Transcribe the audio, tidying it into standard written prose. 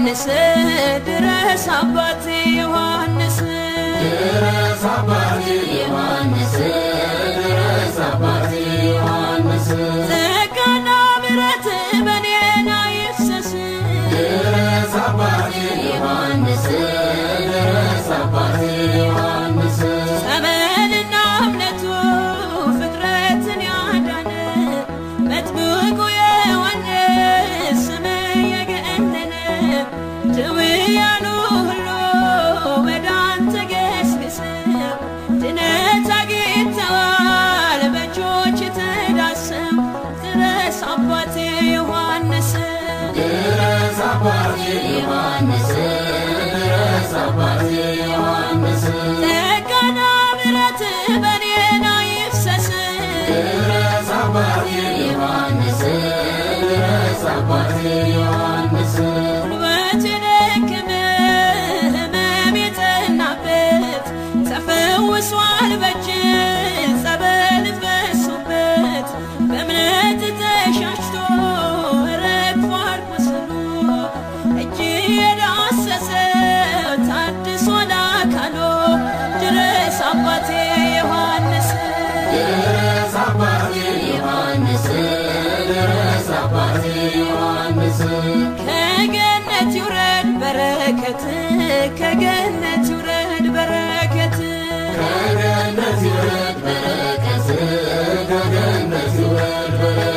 ዮሐንስ፣ ድረስ አባቴ ዮሐንስ፣ ድረስ አባቴ ዮሐንስ፣ ድረስ አባቴ ዮሐንስ፣ ጸጋና ምሕረት በኔ ላይ ይፍሰስ፣ ድረስ አባቴ ዮሐንስ፣ ድረስ አባቴ ዮሐንስ፣ ጸበልና እምነቱ ፍጥረትን ያዳነ መጥምቁ ዮሐንስ ስም የገነነ፣ ድውያኑ ሁሉ ወደ አንተ ገስግሰው ድነት አግኝተዋል በእጆች ተዳሰው። ድረስ አባቴ ዮሐንስ፣ ድረስ አባቴ ዮሐንስ፣ ድረስ አባቴ ዮሐንስ፣ ጸጋና ምሕረት በኔ ላይ ይፍሰስ፣ ድረስ አባቴ ዮሐንስ፣ ድረስ አባቴ ዮሐንስ፣ ጉልበቴ ደከመ ሕመም የጸናበት ተፈውሷል በእጅ ጸበል ፈሶበት፣ በእምነት ተሻሽቶ ረግፏል ቁስሉ፣ እጅ የዳሰሰ ታድሷል አካሉ። ድረስ አባቴ ዮሐንስ፣ ድረስ አባቴ ዮሐንስ፣ ድረስ አባቴ ዮሐንስ፣ ከገነት ይውረድ በረከት፣ ከገነት ይውረድ በረከት፣ ከገነት ይውረድ በረከት፣ ከገነት ይውረድ በረከት።